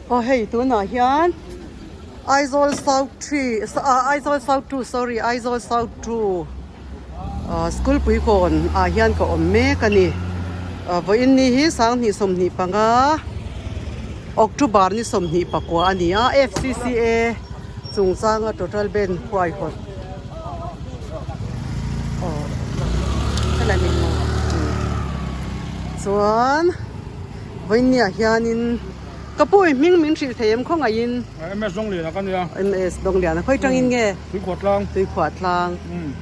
Aw hei tunah hian Aizawl South 3 ah Aizawl South 2 sorry Aizawl South 2 ah school puikawn ah hian ka awm mek a ni ah vawiin ni hi sanghnih 25 October ni 24 a ni a F_C_C_A chungchanga total band huaihawt aw helai min maw chuan. Vawinia hianin ka pu i hming min hrilh thei em khawngaihin? MS Dawngliana ka nia. MS Dawngliana khawi tangin nge? Tuikhuah tlang. Tuikhuah tlang.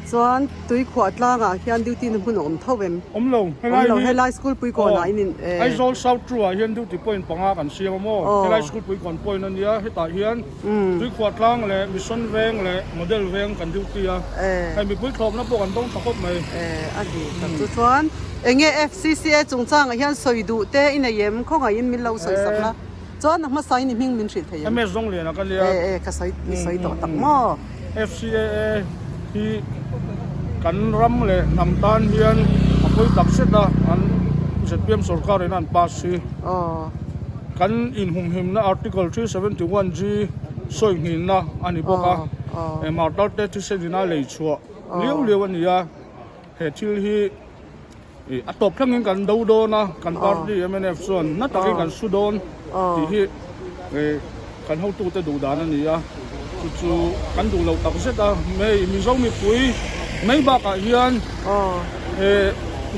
Chuan Tuikhuah tlangah hian duty na hmun a awm tho em? Awm lo. Awm lo. Helai school puikawnah in in. Aizawl South Two ah hian duty point panga kan siam a maw? Helai school puikawn point a nia. Hetah hian Tuikhuah tlang leh Mission Veng leh Model Veng kan duty a. Hei mipui thlawpna pawh kan dawng tha khawp mai. A ni tak chu chuan enge FCCA chungchangah hian sawi duh te i nei em? Khawngaihin min lo sawi sak la. Chuan a hmasa in i hming min hrilh thei em? MS Zawngliana ka nia. E e ka sawi i sawi tawh tak maw? FCAA hi kan ram leh hnam tan hian a pawi tak zet a, an zpm sorkar in an pass hi. Kan inhumhimna Article 371G sawi nghinna a ni bawk a, Martar te thisen ina lei chhuah liau liau a ni a, he thil hi a tawp thlengin kan do dawn a, kan party mnf chuan na takin kan su dawn tih hi kan hotute duh dan a ni a, chu chu kan duh loh tak zet a, hei Mizo mipui mai bakah hian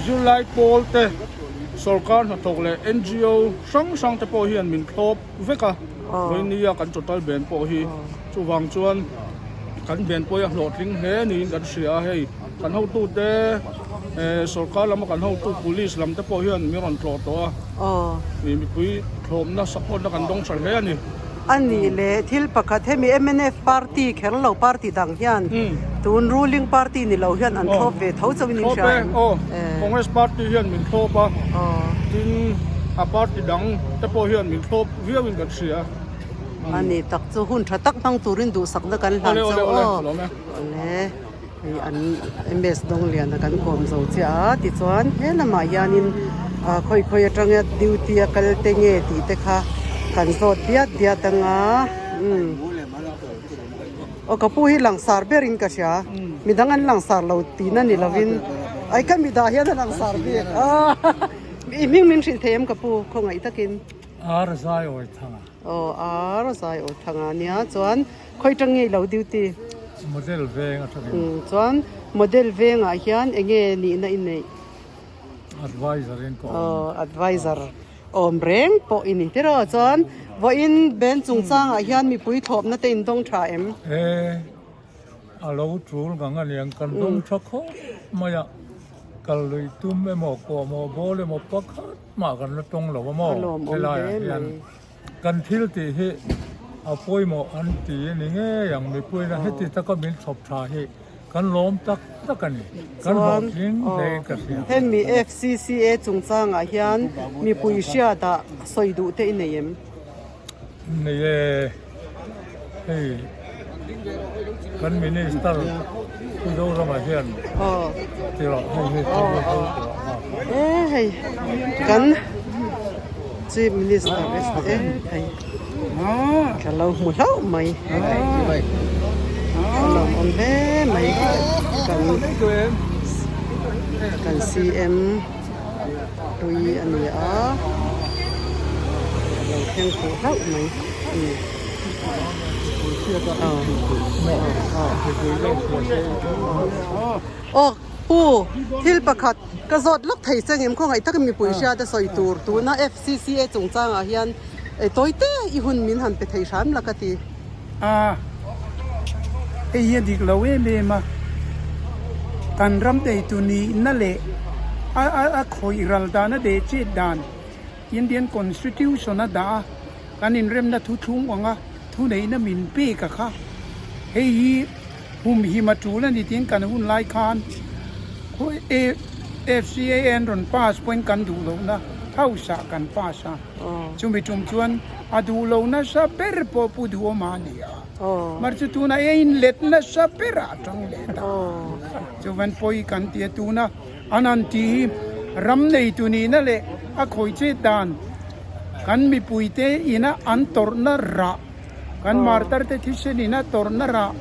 zirlai pawl te sorkar hnathawk leh NGO hrang hrang te pawh hian min thlawp vek a, vawinia kan total ben pawh hi chuvang chuan kan ben pawh hi a hlawhtling hle niin kan hria a, hei kan hotute sorkar lama kan hotu police lam te pawh hian min rawn tlawh tawh a, mipui thlawpna support na kan dawng tha hle a ni. A nih leh thil pakhat hemi mnf party kher lo party dang hian tun ruling party ni lo hian an thlawp ve tho chauhin in hria em? Thlawp e, aw Congress party hian min thlawp a, tin a party dang te pawh hian min thlawp viau in kan hria. A nih tak chu hun tha tak hmang turin duhsakna kan hlan chauh aw. Awle. Hei an MS Dawngliana kan kawm zo chiah a tichuan he lamah hianin ah khawi khawi atanga duty a kal te nge tih te kha kan zawt diat diat anga umm aw ka pu hi langsar berin ka hria midang an langsar lo tihna ni lovin ai ka mi dah hian a langsar bik a i hming min hrilh thei em ka pu khawngaih takin. Ar zai awi thanga. Aw ar zai awi thanga nia chuan. Khawi tang nge i lo duty? Model veng a tha eng. Chuan model vengah hian eng nge nihna i neih? Advisor in ka awm. Aw advisor awm reng pawh i ni tiraw. Chuan vawiin band chungchangah hian mipui thlawpna te in dawng tha em? E a lo tul ngang aniang kan dawng tha khawp mai a, kal lui tum emaw kawhmawh bawl emaw pakhat mah kan la tawng lo a maw helaiah hian. Kan thil tih hi a pawimawh an ti a ni ngei ang mipuina heti taka min chhawp tha hi kan lawm tak tak a ni. Kan hlawhtling hlein ka hria. Hemi FCCA chungchangah hian mipui hriatah sawi duh te i nei em? Nei e, hei kan Minister Pu Zorama hian ti rawh hei hei E hei kan Chief Minister e hei ka lo hmu hlauh mai ka lawm awm hle mai kan kan CM hlui a ni a ka lo thleng fuh hlauh mai aw pu thil pakhat ka zawt lawk thei che ngem khawngaih takin mipui hriat a sawi tur tuna FCCA chungchangah hian tawi te i hun min han pe thei hram la ka ti. A, hei hi a dik lo em em a, kan ram teitu nihna leh a a khawih ral dan a deh chet dan Indian Constitution a dah a, kan inremna thu thlung ang a thuneihna min pek a kha hei hi humhim a tul a ni tiin kan hun lai khan FCAN rawn pass pawhin kan duh lohna house ah kan pass a chumi tum chuan a duh lo nasa ber pawh Pu Duhawma a ni a mar chu tuna e in let nasa berah a tang leh ta chuvan pawi kan ti a tuna an han ti hi ram neitu nihna leh a khawi chet dan. Kan mipuite ina an tawrhna rah, kan martar te thisen ina tawrhna rah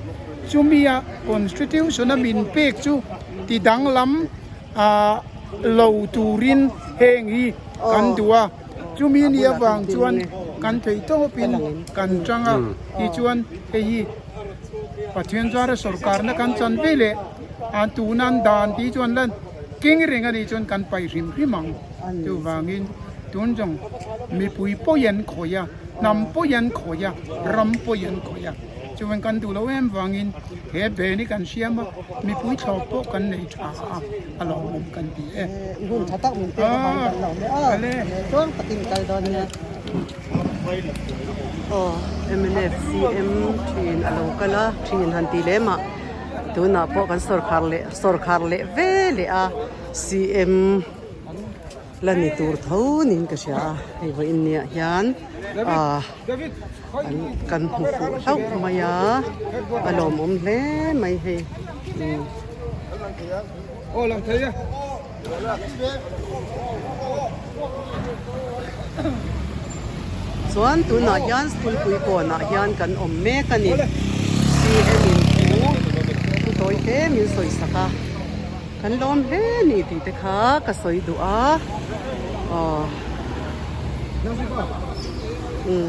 chumia Constitution a min pek chu ti danglam lo turin heng hi kan duh a. Chumi ni avang chuan kan theih tawpin kan tang a, tichuan hei hi Pathian zara sorkarna kan chan ve leh a tunan dan tih chuan lan keng reng a nih chuan kan paih hrim hrim ang. Chuvangin tun zawng mipui pawi an khawih a, hnam pawi an khawih a, ram pawi an khawih a. Chuan kan duh loh em vangin he ben hi kan siam a, mipui thlawp pawh kan nei tha a, a lawmawm kan ti e. I hun tha tak min pek avang kan lo hle a, tluang takin kal dawn nia. Aw mnf CM thin a lo kal a, thin han ti lem ah tunah pawh kan sawrkhar leh sawrkhar leh ve leh a CM. La ni tur tho niin ka hria a, hei vawiin niah hian ah an kan hmu fuh hlauh mai a, a lawmawm hle mai hei umm. Chuan tunah hian school pui kawnah hian kan awm mek a ni, CM in thu thu tawi te min sawi sak a. Kan lawm hle ni tih te kha ka sawi duh a aw umm.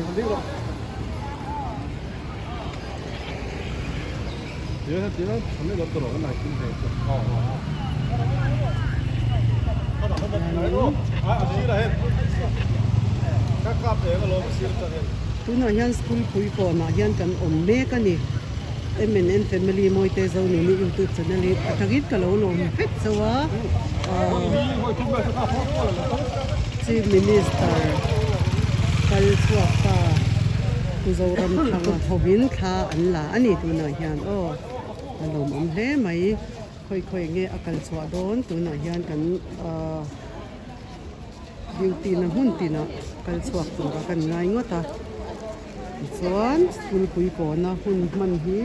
Tunah hian school pui kawnah hian kan awm mek a ni. MNN Family Mawite Zonuni YouTube channel hi a tangin ka lo lawm vek chauh a, Chief Minister kal chhuak ta Pu Zoramthanga hovin thla an la a ni tunah hian aw a lawmawm hle mai khawi khawi nge a kal chhuah dawn tunah hian kan ahh duty na hmun tinah kal chhuak tura kan ngai ngawt a. Tichuan school pui kawna hun hman hi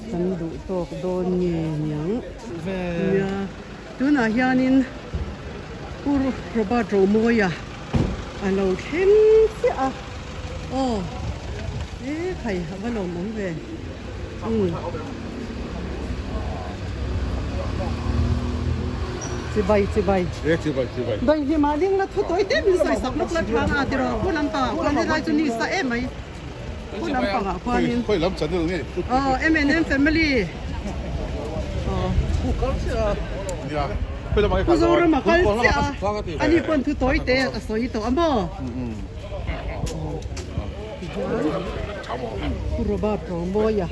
kan duh tawk dawn nge niang. Nia tunah hianin Pu Robert Romawia a lo thleng chiah a aw e khai a va lawmawm ve umm. Chibai chibai. E chibai chibai. Dawih hlim ah ding la thu tawi te min sawi sak lawk la thang a tiraw khu lampang ah khuan helai chu ni sa em mai khu lampang ah khuanin. Khawi lam channel nge. Aw M&M family. Aw. Khu kal chiah a. Nia. Khawi lamah nge Pu Zoram a kal chiah a. Ani pawn thu tawi te a sawi tawh a maw. Pu Robert Romawia.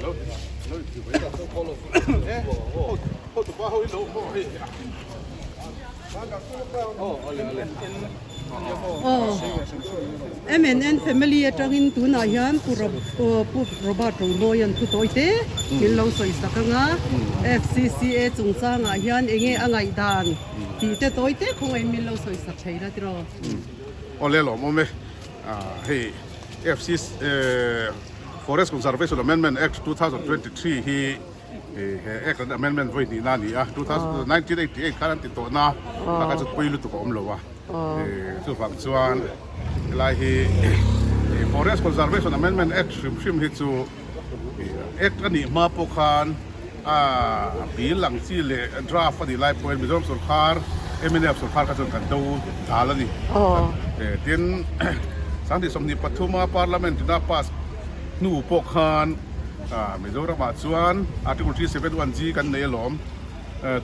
Aw MNN family atangin tunah hian Pu Pu Robert Romawian thu tawi te min lo sawi sak anga FCCA chungchangah hian enge a ngaihdan tih te tawi te khawngaih min lo sawi sak thei la tiraw. Aw le lawmawm e hei FCC Forest Conservation Amendment Act 2023 hi he Act an amendment vawi hnihna a ni a, 1988 khan an ti tawh na a kha chu pui lutuk a awm lo a, chuvang chuan helai hi Forest Conservation Amendment Act hrim hrim hi chu Act a nih hma pawh khan a bill ang chi leh draft a nih lai pawhin Mizoram sawrkar mnf sawrkar kha chuan kan do dal a ni. Tin, 2023 a Parliament ina pass hnu pawh khan Mizoramah chuan Article 371G kan nei alawm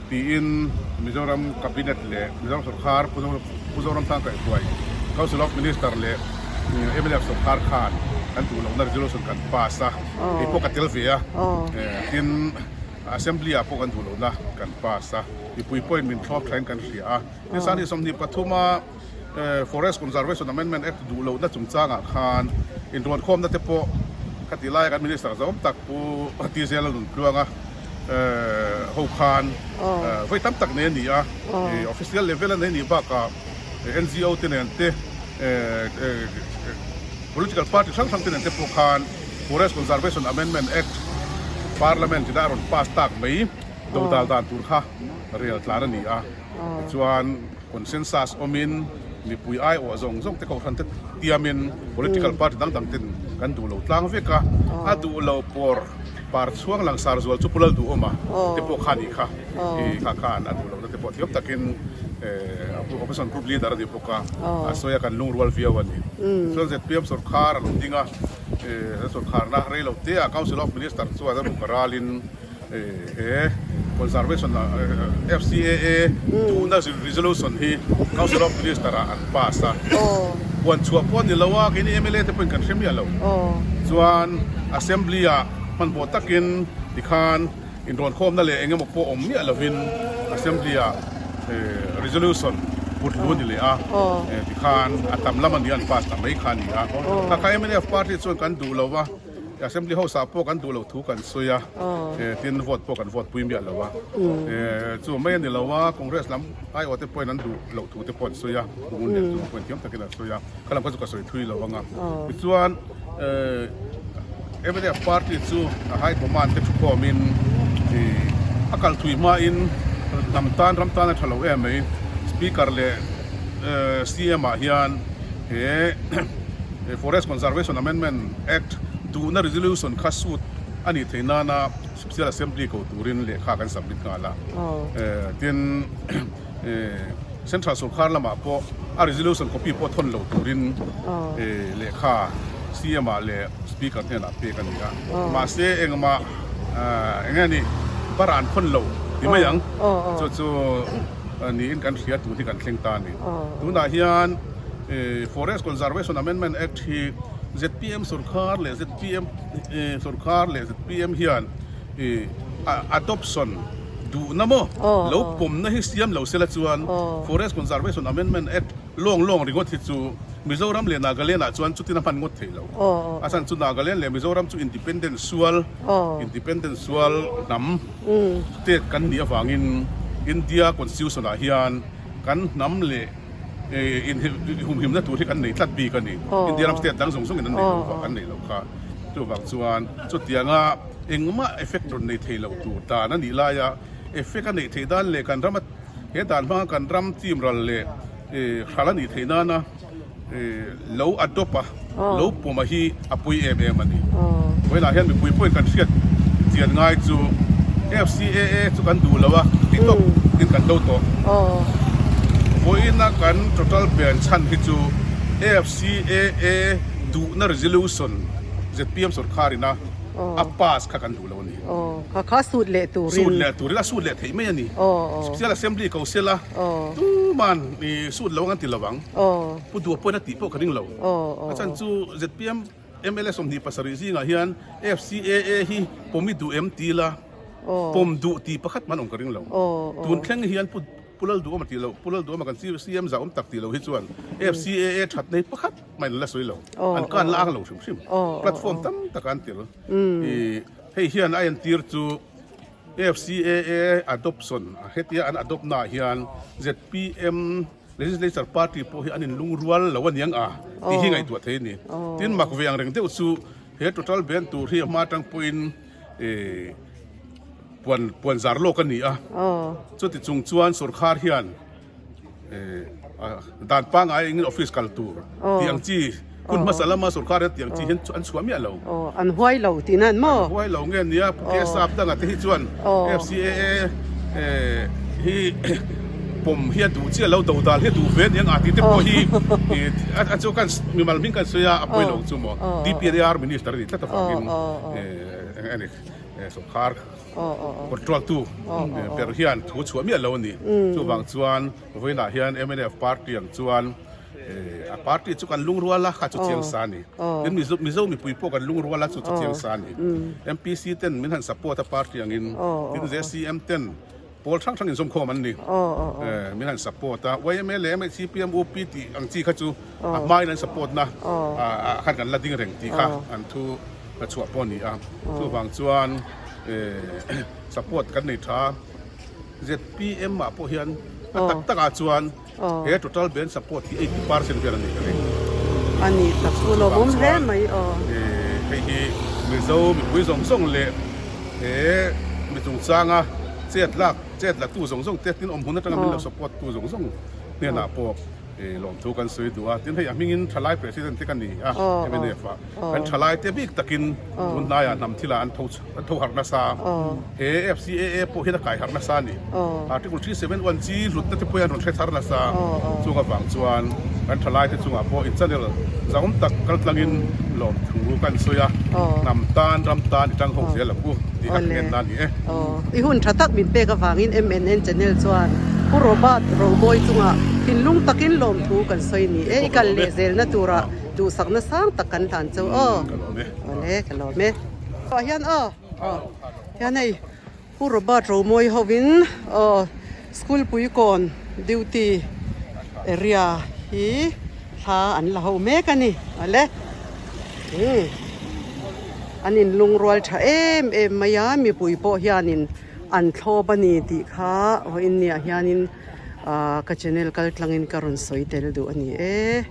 tiin Mizoram Cabinet leh Mizoram sawrkar Pu Zoramthang Kaihhruai Council of Minister leh mnf sawrkar khan kan duh lohna resolution kan pass a, kei pawh ka tel ve a, tin Assembly ah pawh kan duh lohna kan pass a, mipui pawhin min thlawp thain kan hria a. Tin 2023 a Forest Conservation Amendment Act duh lohna chungchangah khan inruankhawmna te pawh khati laia kan Minister zawm tak Pu Tizela Nuntluanga ho khan vawi tam tak nei a ni a, official level a nei nih bakah NGO te nen te political party hrang hrang te nen te pawh khan Forest Conservation Amendment Act Parliament ina a rawn pass tak mai dodal dan tur kha rel tlan a ni a, tichuan consensus awmin. mipui aiawh zawng zawng te kohhran te tiamin political party dang dang ten kan duh lo tlang vek a, a duh lo pawr par chhuang langsar zual chu Pu Lalduhawma te pawh kha a nih kha, ih kha khan a duh lohna te pawh thiam takin opposition group leader a ni bawk a, a sawi a kan lungrual viau a ni. Tichuan zpm sawrkhar a lo ding a, sawrkharna rei lo te ah Council of Minister chuan a ruk a ralin, He Conservation FCAA duhna resolution hi Council of Minister ah an pass a, puan chhuah pawh a ni lo a, keini mla te pawhin kan hre miah lo. Chuan Assembly ah hmanhmawh takin tikhan inrawnkhawmna leh eng emaw pawh awm miah lovin Assembly ah resolution put lu a ni leh a, tikhan a tam lam a ni a, an pass ta mai kha a ni a. Kha kha mnf party chuan kan duh lo a. Assembly House ah pawh kan duh loh thu kan sawi a, tin vote pawh kan vote pui miah lo a, chu mai a ni lo a, Congress lam aiawh te pawhin an duh loh thu te pawh an sawi a, Ngun leh chu pawhin thiam takin an sawi a, kha lam kha chu ka sawi thui lo ang a. Tichuan mnf party chu a high command te thukhawmin a kal thui hmain hnam tan ram tan a tha lo em mai, Speaker leh CM ah hian he Forest Conservation Amendment Act duhna resolution kha sut a nih theih nana Special Assembly ko turin lehkha kan submit nghal a. Tin, Central sorkar lamah pawh a resolution copy pawh thawn lo turin lehkha CM ah leh Speaker hnenah pek a ni a. Mahse, engmah eng nge ni bar an khawn lo ti mai ang. Chu chu niin kan hria tun hi kan thleng ta a ni. Tunah hian Forest Conservation Amendment Act hi zpm sorkar leh zpm sorkar leh zpm hian adoption duhna maw lo pawmna hi siam lo sela chuan Forest Conservation Amendment Act lawng lawng ringawt hi chu Mizoram leh Nagaland ah chuan chutin a hman ngawt thei lo. A chhan chu Nagaland leh Mizoram chu independent sual independent sual hnam state kan nih avangin India Constitution ah hian kan hnam leh Inhumhimna tur hi kan nei tlat bik a ni. India ram state dang zawng zawngin an nei lo vang, an nei lo kha. Chuvang chuan chutianga engmah effect rawn nei thei lo tur dan a nih laia effect a neih theih dan leh kan rama he dan hmanga kan ram team ral leh hral a nih theih nana lo adopt a, lo pawm a hi a pui em em a ni. Vawiinah hian mipui pawhin kan hriat chian ngai chu FCAA chu kan duh lo a, ti tawp in kan do tawh. Vawiina kan total ban chhan hi chu FCAA duhna resolution zpm sorkar ina a pass kha kan duh lo a ni. Kha kha sut leh turin. Sut leh turin a sut leh theih mai a ni. Special Assembly ko sela tuman sut lo ang an ti lo ang. Pu Duha pawhin a tih pawh ka ring lo. A chhan chu zpm mla 27 zingah hian FCAA hi pawm i duh em ti ila pawm duh tih pakhat man awm ka ring lo. Tun thleng hian Pu Pu Lalduhawma tih loh, Pu Lalduhawma kan CM zah awm tak tih loh hi chuan FCAA that nei pakhat mah in la sawi lo. An kan la ang lo hrim hrim. Platform tam tak an tel. Hei hian a entir chu FCAA adoption hetia an adopt naah hian zpm Legislature party pawh hi an inlungrual lo a niang a tih hi ngaihtuah thei a ni. Tin, mak ve ang reng deuh chu he total ban tur hi a hma atang pawhin puan puan zar lawk a ni a. Chuti chung chuan sorkar hian dan pangngai engin office kal tur tih ang chi Hun hmasa lama sorkar hian tiang chi hian an chhuah miah lo. Aw, an huai lo tih nan maw? An huai lo nge nia, Pu Kesap danga te hi chuan FCAA hi pawm hi a duh chiah lo, dodal hi a duh ve aniang a tih te pawh hi a chu kan mimal hming kan sawi a, a pawi lo chu maw. DPNAR Minister a nih tlat avangin eng a ni sorkar control tu ber hian thu a chhuah miah lo a ni. Chuvang chuan vawiinah hian mnf party ang chuan A party chu kan lungrual a, kha chu chiang sa a ni. Tin Mizo Mizo mipui pawh kan lungrual a, chu chu chiang sa a ni. MPC ten min han support a party angin, tin JCM ten pawl hrang hrang inzawmkhawm an ni. Min han support a, yma leh MHCPM UP tih ang chi kha chu a hmain an support na ah khan kan la ding reng tih kha an thu chhuah pawh a ni a. Chuvang chuan support kan nei tha. ZPM ah pawh hian a tak takah chuan He total band support hi 80% vel a nih ka ring. A ni tak chu lawmawm hle mai aw. Hei hi Mizo mipui zawng zawng leh he mi chungchanga chet lak chet la tu zawng zawng te tin awm hun atanga min lo support tu zawng zawng hnenah pawh. Lawmthu kan sawi duh a, tin hei a hmingin thalai president te ka ni a, MNF ah kan thalai te bik takin tun hnaiah hnam thilah an tho an tho harh nasa a, he FCAA pawh hian a kai harh nasa a ni. Article 371 chi hlutna te pawh hian rawn hre thar nasa a, chung avang chuan kan thalai te chungah pawh in channel zahawm tak kal tlangin lawmthu kan sawi a, hnam tan ram tan i tang ho zel ang u tih kha ka ngen na a ni e. I hun tha tak min pek avangin MNN channel chuan Pu Robert Romawi chungah thinlung takin lawmthu kan sawi ni e. I kal leh zelna turah duhsakna sang tak kan hlan cheu aw. Awle ka lawm e. Tah hian aw hian hei Pu Robert Romawi hovin aw school puikawn duty area hi thla an la ho mek a ni. Awle. An inlungrual tha em em mai a, mipui pawh hianin an thlawp a ni tih kha vawiin niah hianin ahh ka channel kal tlangin ka rawn sawi tel duh a ni e.